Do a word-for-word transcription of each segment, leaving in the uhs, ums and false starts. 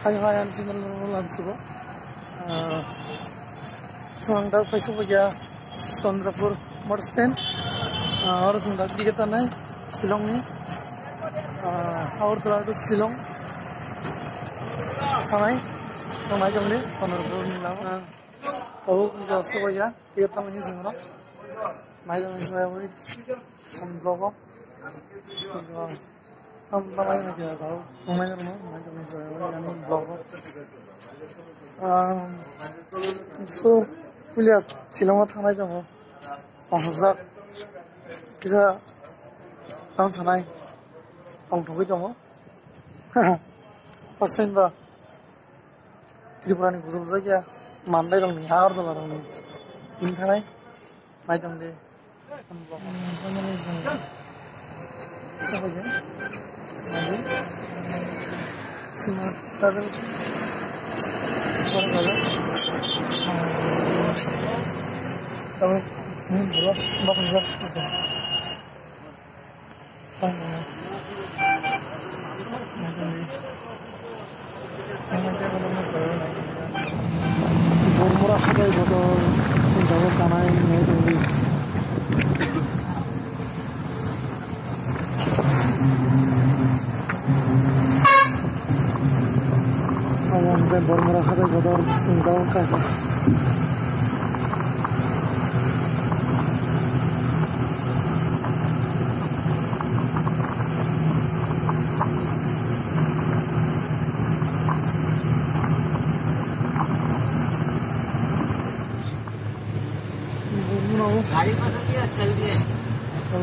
Hai hai, ang channel no lam subo. Ah, so ang da paisa bo ya Chandrapur motor stand. Ah, oro chwng da ticket tanai Shillong ni. Ah, Agartala to Shillong. Tanai, tanai jong ni Chandrapur ni lama. Ah, tau ja so bo ya ticket tanai ni jong no. Mai jong ni so ya bo. Ang vlog o. Ang balai na kaya tau. Ang mai jong no, mai jong ni so ya bo ya ni vlog o. Um, so, puila Shillong o thangnai tongo. Pangjak kisa tang sanai tong thogwi tongo. First time ba Tripura ni kuchuk jakya mandai rok ni, Agartala rok ni tin thanai nai tong de. Bormora habai bodo sing tabuk kanai nai tongdi. Omo hwnkhe Bormora habai bodo sing tabuk kaka. गाड़ी पकड़ लिया, चल दिए। तो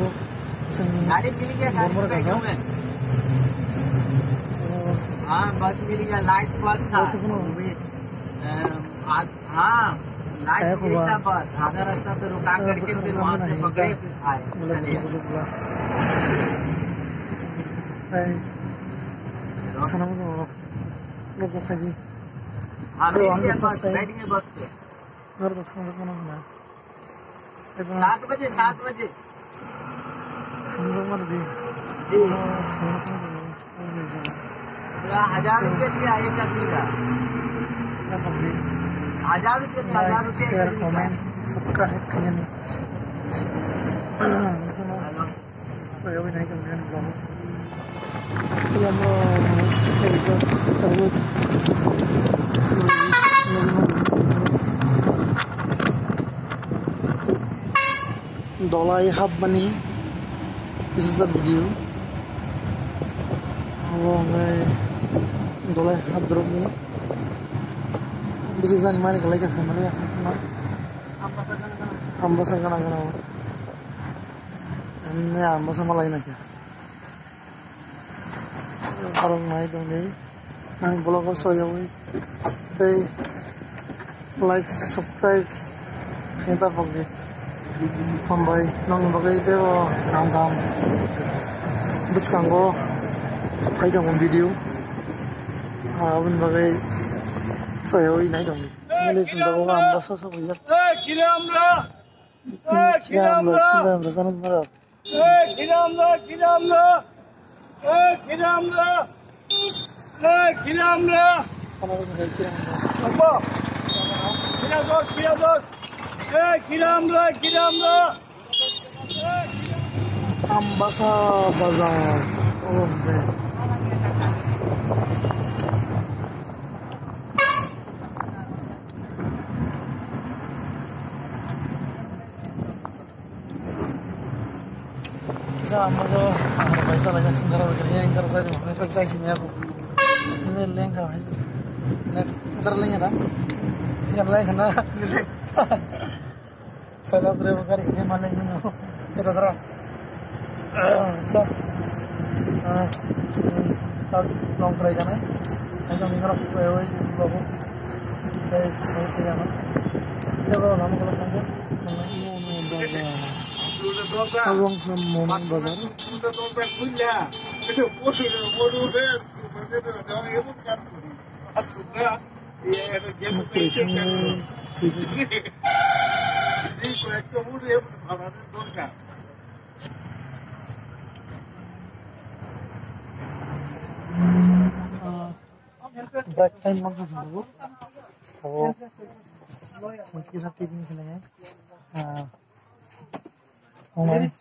चल। गाड़ी मिल गया, गाड़ी बोल रहा था। हाँ, बस मिल गया, लाइट बस था। बस अपना। वो भी, अ, आज हाँ, लास्ट यही था बस, आधा रास्ता पे रुका करके फिर वहाँ से पकड़े, फिर आए। हाँ, बैठेंगे बस पे। सात बजे, सात बजे। जी। पूरा हजार रुपये दिया, एक आदमी का। हजार रुपये दिया, हजार रुपये। Like, share, comment, subscribe, khaiyani. Hello. Dolai hapmani, this is the video. Abo hwnkhai dolai hapdrop ni. Bisi jani mani kwlai kha khamani. Ambasa gana gana. Ani ambasa malai na kha. Borok nai tongdi. Ang vlog o soyawi tei like, subscribe khe ta pokdi. Hambai nong bagwi tei o kaham kaham bwskango phai tongo video. Aboni bagwi soyawi nai tongdi. Nili sing tongo ang bwsa sok rijak. Kiramra! Kiramra! Kiramra! Kiramra! Kiramra! Kiramra! Kiramra! Kiramra! Kiramra! Kiramra! Kiramra! Kiramra! Ambasa bazar. Oh, man. Kisa ang bago ang bai sa lai sung dara bai yang dara sa jong sa sa si me ko. Ini leng ka hai. Nek dara leng da. Ini leng na. Sa da bre ba gari ke ma leng no. Dara dara. Acha. Ah, tak long try ka nai. Ayo mi ngara ko oi babu. Eh, sa ko ya na. Ida ba na ko ko. Tabuk ang khe Momin bazar. Twi thangwi twi. Break time ma khe sabo. Sabo. Sabo kisa picking khe nai. Ah. Tongnai.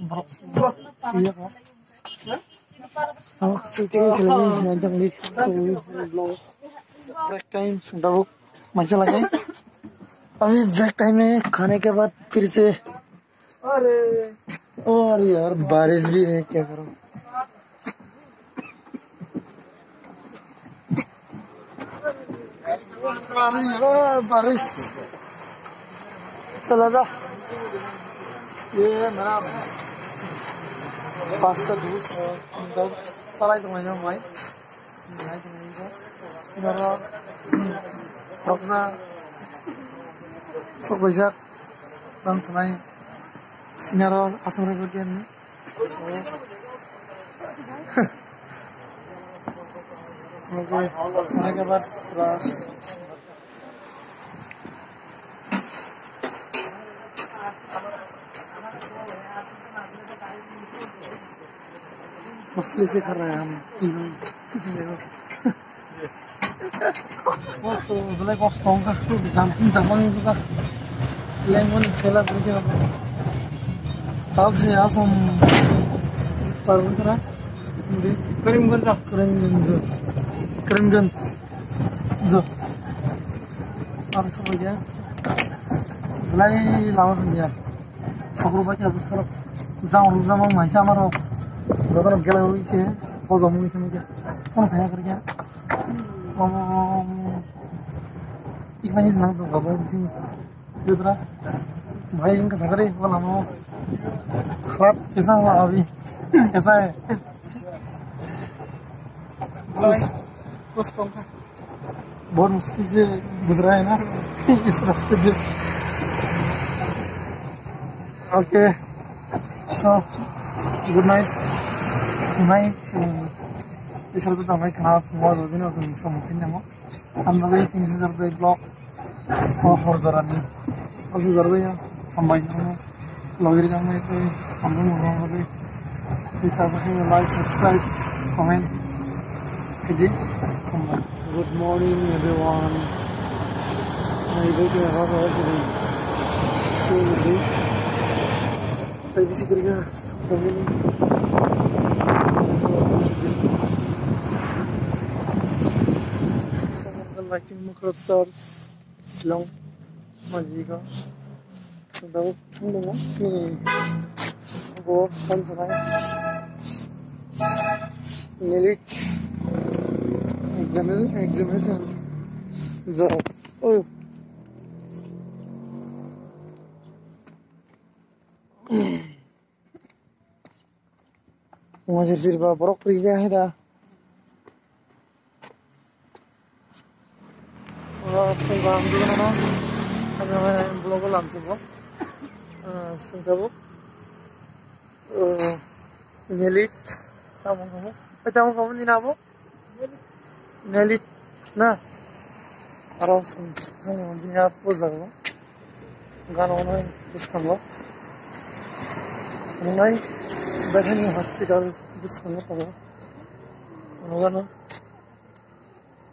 Break time khe nai. Break time sabo. Maisa lagai. अभी break time है, खाने के बाद फिर से। अरे, अरे यार, बारिश भी है, क्या करूं? अरे यार, बारिश। चला जा। ये मेरा पास का दोस्त, मतलब, चला ही तो मैं जाऊँ भाई। Nai tongmani khe. Oro, hmm, khoroksa sok baijak. Tang thanai. Sinaro aswk rwgwi khe. Oke, oke, bat. Mostly se khara ham. Oh, belai kosto wngkha. Jam, jamani wngkha. Lemon sela beri khe. Tawk se Assam parwng kara. Karimganj. Karimganj. Karimganj. Jo. Aro sabai ya. Belai lama hamya. Sokro bai khe bwskango jang rwjakma maisa amaro jotono gela rwi se hojom wngwi thangwi khe. Kono phaiya kwrwi khe. Omo, omo, omo. Tikmani jwnang tongkha bai bising. Jutra. Bhai, wngkha sakari, o lama o. Khrap kisa wng abi. Kisa hai. Kus, kus tongkha. बहुत मुश्किल से गुजरा है ना इस रास्ते पे। Okay, so, good night. Tonight, um, this is the night. Khana phungo dodino song mungkin namo. Ang bagwi tini hajar doi block. O hor jorani. O hor jorani hambai nang. Logi rijak nai tei hambai nang bagwi. Tei chajak nai like, subscribe, comment. Khaidi. Hambai. Good morning, everyone. Nai bagwi tini hajar doi sini. Sini. Tei bisi kwrwikha family. Lighting Microsoft Shillong majiga. Dau tungdungo sini go sanjanai. Nelit examine examination. Jao. Oh. Wngma sir sir ba borok kwrwi khe hai da. Oro phung kaham dugano no. Ano hai vlog o lamsukgo. Ah, singkabo. Oh, Nelit. Tamo kamo. Hai tamo kamo nini abo? Nelit na. Aro song, hmm, bini a puja go. Gana onai bwskango. Onai Bethany Hospital bwskango tongo. Ano gana.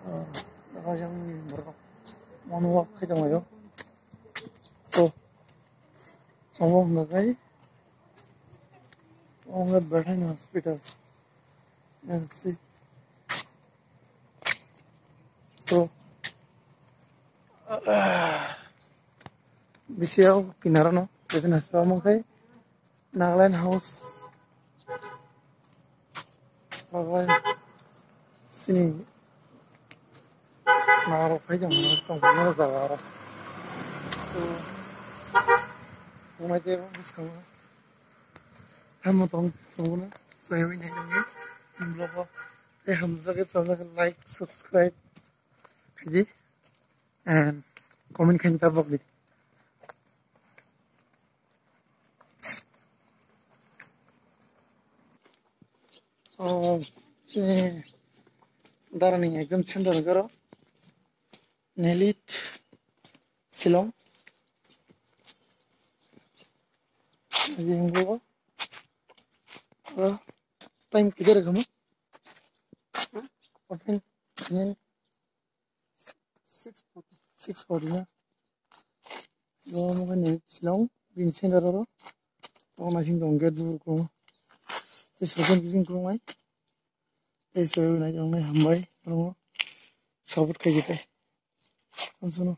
Ah, rajangni borok. Mono walk khai tonglaio. So, omo hwnka khai, omo hwnka Bethany Hospital. And see. So, ah, bisi o kinaro no, Bethany Hospital omo khai Nagaland House. Nagaland sini Nagarok phai tong tong jaga aro. Umai te bwskango. Hamo tong tong na. So, hai wngwi nai tongni. Vlog o. Tei hamjak khe chajak khe like, subscribe khaidi. And comment khaini tabok di. Oh, se darani exam center garo. Nelit Shillong. Aji hinggo. Ah, time kidar kamo? Fourteen, nine, six forty. Six forty na. Bo mo ni Shillong, bini center oro. Bo naising tong gate bu ko. Tei second bising ko mai. Tei se nai jong nai hambai. Oro support khai jete. Amsono.